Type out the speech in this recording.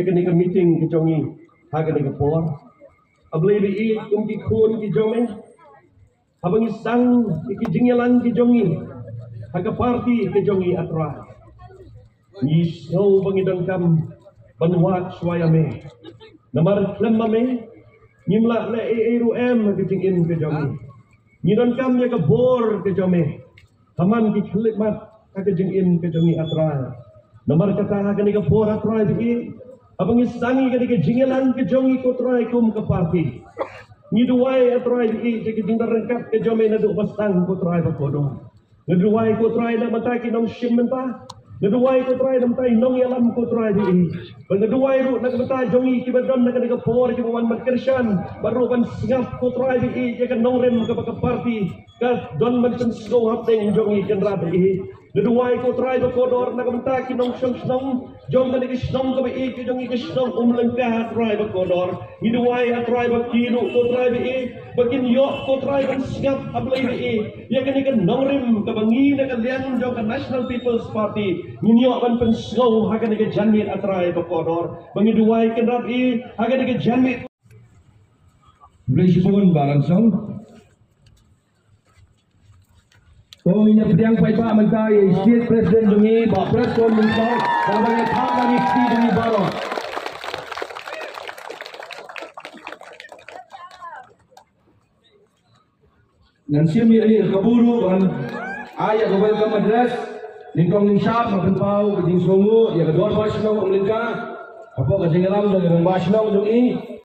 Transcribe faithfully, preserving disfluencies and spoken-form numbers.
Kane ka meeting ka jong ngi ha kane ka por, A Blei ba ïeit, kum ki khun ki jong me, haba ngi sang ïa ki jingïalang ki jong ngi ha ka party ka jong ngi, A Trai, ngi sngew ba ngi donkam ban wad shuwa ïa me. Namar khlem ma me ngim lah leh ei ei ruh em ha ka jingim ka jong ngi. Ngi donkam ïa ka bor ka jong me ha man ki khyllipmat ha ka jingim ka jong ngi, A Trai. Namar kata ha kane ka por, A Trai ba ïeit, haba ngi sang ïa kane ka jingïalang ka jong ngi, ko Trai, kum ka party, ngi duwai, A Trai ba ïeit, ïa ka jingdon ryngkat ka jong me naduh ba sdang, ko Trai ba kordor. Nga duwai, ko Trai, na ka bynta ki nongshim bynta. Nga duwai, ko Trai, na ka bynta ki nongïalam, ko Trai ba ïeit. Bad nga duwai ruh na ka bynta jong ngi kiba don ha kane ka por, kiba wan ban kyrshan bad ruh ban sngap, ko Trai ba ïeit, ïa ka nongrim kaba ka party ka don ban pynsngew hapdeng jong ngi, Kynrad ba ïeit. Nga duwai, ko Trai ba kordor, na ka bynta ki nongshong shnong jong kane ka shnong kaba ïeit ka jong ngi, ka shnong Umlyngka, A Trai ba kordor. Ngi duwai, A Trai, ba ki ruh, ko Trai ba ïeit, ba kin ïoh, ko Trai, ban sngap, A Blei ba ïeit, ïa kane ka nongrim kaba ngi na ka liang jong ka National People's Party ngin ïoh ban pynsngew ha kane ka janmiet, A Trai ba kordor. Ba ngi duwai, Kynrad ba ïeit, ha kane ka janmiet. Blei shibun, Bah Ransong. To ngin ïa pdiang paidbah mynta ïa i State President jong ngi, Bah Prestone Lyngdoh, kaba ïa thap ïa ngi kti jong ngi baroh. Ngan shim ïa i ka buru ban ai ïa ka welcome address. Nyngkong nyngshap nga pynpaw ka jingsngewnguh ïa ka dorbar shnong Umlyngka hapoh ka jingïalam jong i rangbah shnong jong i.